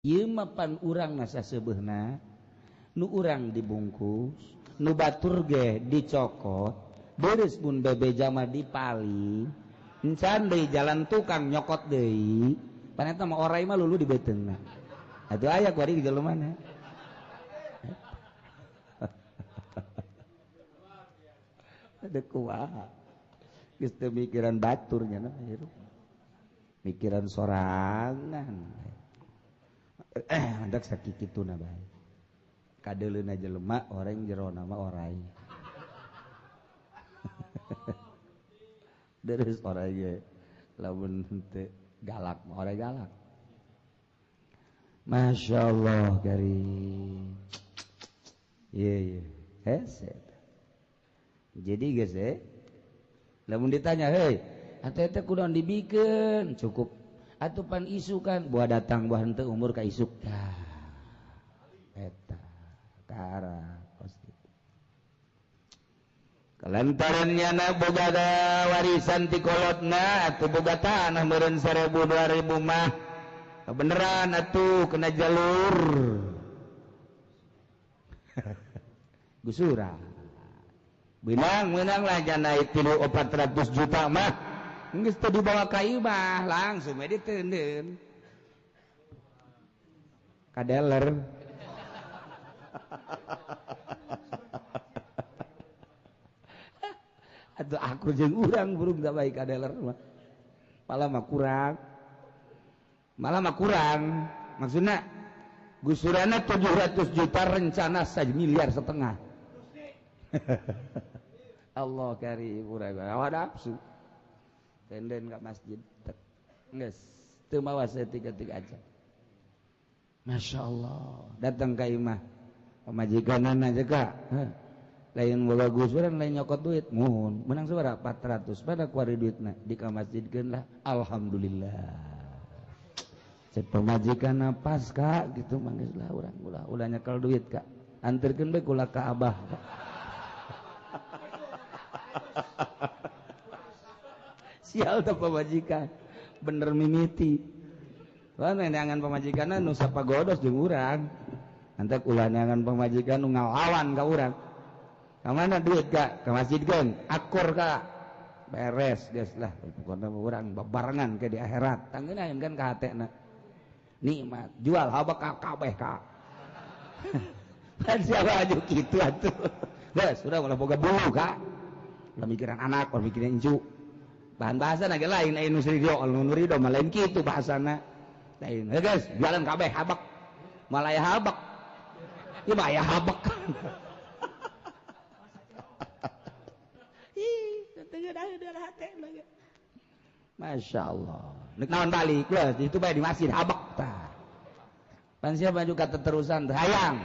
Ieu mah pan urang na saseubeuhna nu urang dibungkus, nu batur ge dicokot, beres mun bebeja mah dipaling, encan deui jalan tukang nyokot deui. Pan eta mah orai mah lulu di beuteungna. Atuh aya kuari di jelema mana. Ada kumaha. Geus teu mikiran batur nya na hirup. Mikiran sorangan. Hendak sakikituna bae. Kadeuleuna jelema oreng jerona mah orai. Deres orai ge lamun henteu galak mah orai galak. Masya Allah karim. Iya iya. Hese. Jadi geus lamun ditanya, "Hei, atuh teh kudu dibikeun?" Cukup. Atuh pan isukan buah datang buah henteu umur ka isuk. Tah. Eta kara pasti. Kalantaran nyana boga warisan ti kolotna atuh boga tanah meureun 1000 2000 mah. Beneran atuh kena jalur. Gusura. Benang-benang lah jana 300-400 juta mah. Geus teu dibawa ka imah langsung we diteundeun. Kadeler. Atuh aku jeung urang burung da bae kadeler mah. Malah mah kurang. Malah mah kurang. Maksudna gusurana 700 juta rencana 1,5 miliar. Allah karim urang hawa nafsu. Tenden ka masjid. Geus teu mawa saeutik-eutik aja. Masya Allah. Datang ka imah pamajikanana aja ka. Lain boga gusuran lain nyokot duit. Muhun menang sabaraha 400 pada kuari duitna di ka masjidkeun lah. Alhamdulillah. Cek pamajikanna pas ka gitu manggeus lah urang ulah ulah nyekel duit ka. Anterkeun bae kula ka abah. Sial teh pamajikan bener mimiti. Wah neangan pamajikanna nu sapagodos jeung urang. Antek ulah neangan pamajikan nu ngalawan ka urang. Ka mana duit ka? Ka masjid geun. Akur ka. Beres geus lah pokona urang babarengan ke di akhirat. Tangeunaheun kan ka hatena. Nikmat jual habak ka kabeh ka. Pan siapa aju kitu atuh. Geus udah ulah boga bulu ka. Ulah mikiran anak, ulah mikiran incu. Bahan bahasa lagi lain, lain nu ridho, nu ridho mah lain kitu bahasana. Lain. Heuh geus, jualan kabeh habak. Malah aya habak. Ieu mah aya habak. Ih, teu ngeunaheun hate lagi. Masya Allah. Nek naon balik geus, itu bae di masjid habak tah. Pan sia maju ka teterusan teh hayang.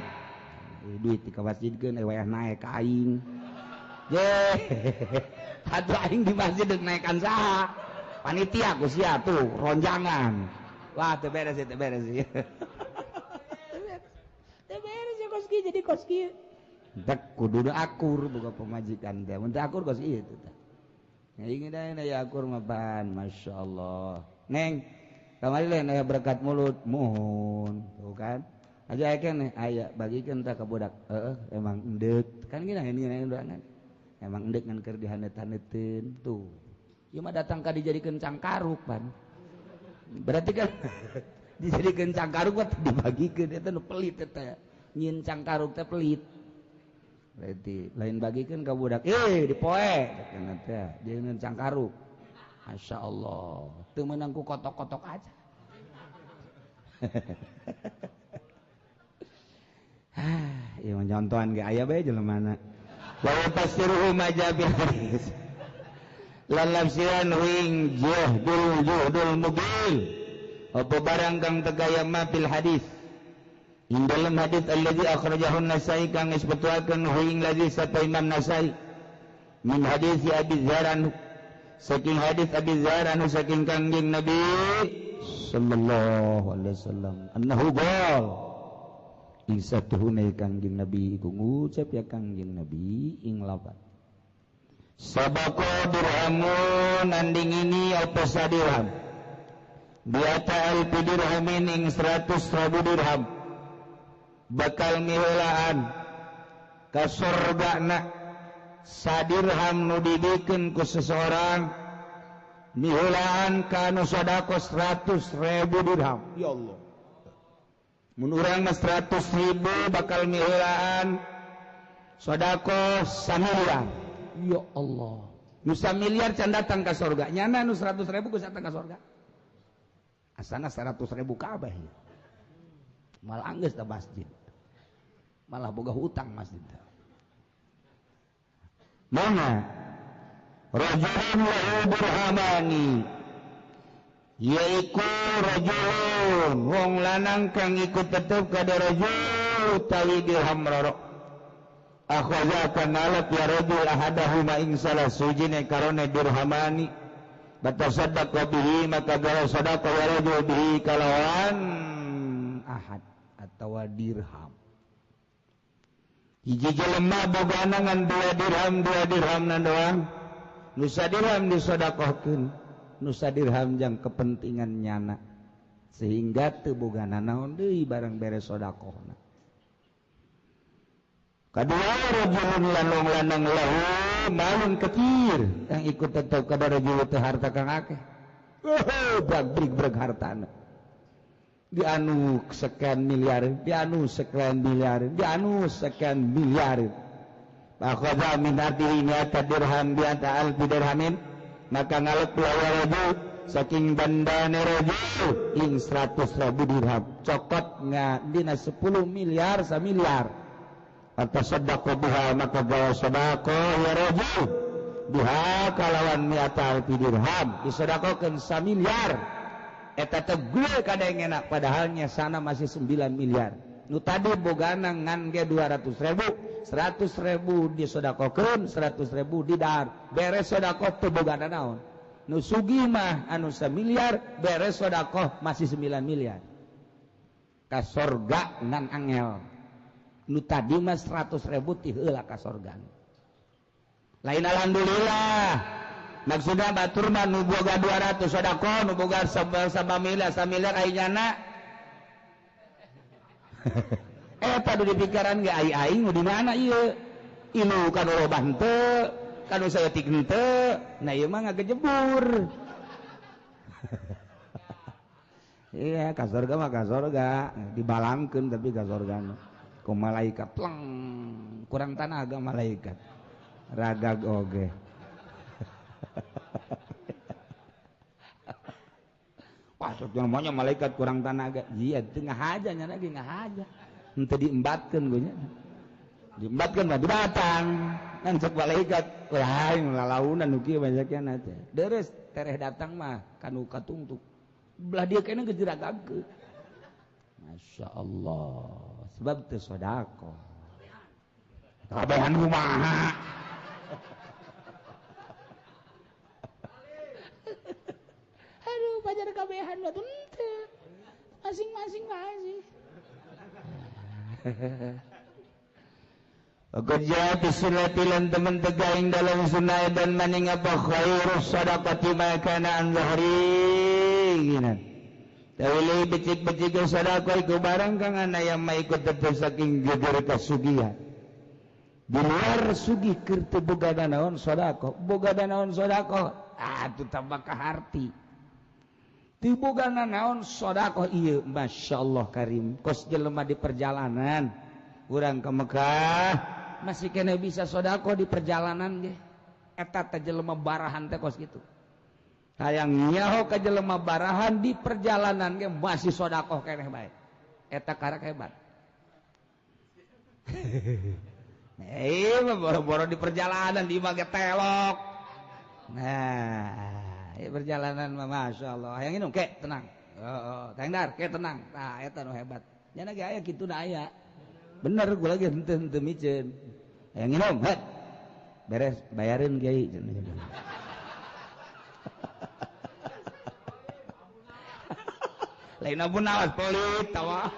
Duit di ka masjidkeun wayah naek ka aing. Ye. Atuh aing di masjid deuk naekan saha? Panitia ku sia tuh ronjangan. Wah, teu beres teu beres. Teu beres ya kos kieu jadi kos kieu. Dek kudu akur boga pamajikan teh. Mun teu akur kos ieu teh. Ingin aya akur mah pan, Masya Allah. Neng, kamari lain aya berkat mulut, muhun, tuh kan? Aja aya keneh, aya bagikeun tah ka budak. Heeh, emang endek. Kan gini ini doangan. Emang endek ngan keur dihaneut-haneuteun tuh. Ieu mah datang ka dijadikeun cangkaruk pan. Berarti kan dijadikeun cangkaruk mah dibagikeun eta nu pelit eta. Nyieun cangkaruk teh pelit. Berarti lain bagikeun ka budak, dipoe kana teh jeung cangkaruk. Masya Allah, teu meunang ku kotok-kotok aja. Ah, ieu mah nyontohan ge aya bae jelemana. Wa tafsiruhu ma jabil hadis. Lan lafsiran wing juhdul juhdul mugil. Apa barang kang tegaya ma fil hadis. Ing dalam hadis alladzi akhrajahu an-Nasai kang geus betuakeun huing ladzi sapa Imam Nasai min hadis Abi Dzar saking hadis Abi Dzar anu saking Kangjeng Nabi sallallahu alaihi wasallam annahu qala ing satuhune Kangjeng Nabi iku ngucap ya Kangjeng Nabi ing lafaz sabaqa dirhamun nanding ini apa sadirham Biata alfi dirhamin ing 100 ribu dirham bakal miheulaan ka sorgana sadirham nu dibikeun ku seseorang miheulaan ka nu sedekah 100 ribu dirham. Ya Allah, mun urang mah 100 ribu bakal miheulaan sedekah samiliar. Ya Allah, nu samiliar can datang ka sorga, nyana nu 100 ribu geus datang ka sorga. Asana 100 ribu kabeh malah anggeus da masjid, malah boga hutang masjid. Mana rajulun lahu dirhamani, yaiku rajulun wong lanang kang ikut tetep kada rajul utawi dirham roro. Akhadha kana ya rajul ahadahuma ing salah sujine karone dirhamani batasaddaqa bihi maka gawe sedekah ya rajul bihi kalawan ahad atawa dirham. Hiji jelema bogana ngan 2 dirham, 2 dirham na doang. Nu sadirham disedekahkeun, nu sadirham jang kepentingan nyana. Sehingga teu bogana naon deui barang beres sedekahna. Kadua rajulun lan wong lanang lahu malun katsir yang ikut tetep kada rajul teh harta kang akeh. Breg-breg hartana. Dianu sekian miliar, dianu sekian miliar, dianu sekian miliar. Akhadha min ardihi mi'ata dirham bi'ata alfi dirhamin, maka ngalep lawa rajul saking bandane rajul ing 100 ribu dirham. Cokot nga dina 10 miliar samiliar. Atau sedekah biha maka gawe sedekah ya rajul biha kalawan mi'ata alfi dirham disedekahkeun samiliar. Eta teh gue kada yang enak, padahalnya sana masih 9 miliar. Nu tadi bogana ngan ge 200 ribu, 100 ribu disodakokeun, 100 ribu didahar. Beres sodakoh teu bogana naon. Nu sugih mah anu samiliar, beres sodakoh masih 9 miliar. Ka sorga ngan angel. Nu tadi mah 100 ribu ti heula ka sorga. Lain alhamdulillah. Maksudnya batur mah nu boga 200 sedekah, nu boga samiliar, samiliar ai nyana. Eta di pikiran ge ai aing nu di mana ieu? Ilu kanu loba henteu, kanu saeutik henteu, nah ieu mah ngagejebur. Iya, ka sorga mah ka sorga, dibalangkeun tapi ka sorgana. Ku malaikat pleng, kurang tanaga malaikat. Ragag oge. Wah, namanya malaikat kurang tanaga. Iya, itu ngahaja nya lagi ngahaja. Henteu diembatkeun gue nya. Diembatkeun mah dibatang. Ngan cek malaikat, wah aing lalaunan nu kieu banyakna teh. Deres tereh datang mah kanu katungtuk. Belah dia kene geus diragagkeun. Masya Allah, sebab teu sedekah. Kabehan kumaha? Aduh, pajar kabehan mah henteu. Masing-masing wae sih. Bekerja bisunati lan temen tegaing dalam sunnah dan maning apa khairus sadaqati ma kana an zahri gina. Tawili becik-becik sedekah iku barang kang ana yang maikut tetep saking geger kasugihan. Di luar sugih keur teu boga naon sedekah, boga naon sedekah, ah tu tambah kaharti. Teu boga naon sedekah ieu masyaallah karim. Kos jelema di perjalanan urang ke Mekah masih kena bisa sedekah di perjalanan ge. Eta teh jelema barahan teh kos kitu. Hayang nyaho ka jelema barahan di perjalanan ge masih sedekah keneh bae. Eta karak hebat. Boro-boro di perjalanan di mah ge telok. Nah, perjalanan mah masyaallah. Hayang minum ke tenang. Heeh, hayang dar ke tenang. Nah, eta nu hebat. Nya ge aya kitu na aya. Bener gua lagi henteu henteu miceun. Hayang minum, het. Beres bayarin kiai. Lain pun awas pelit tawa.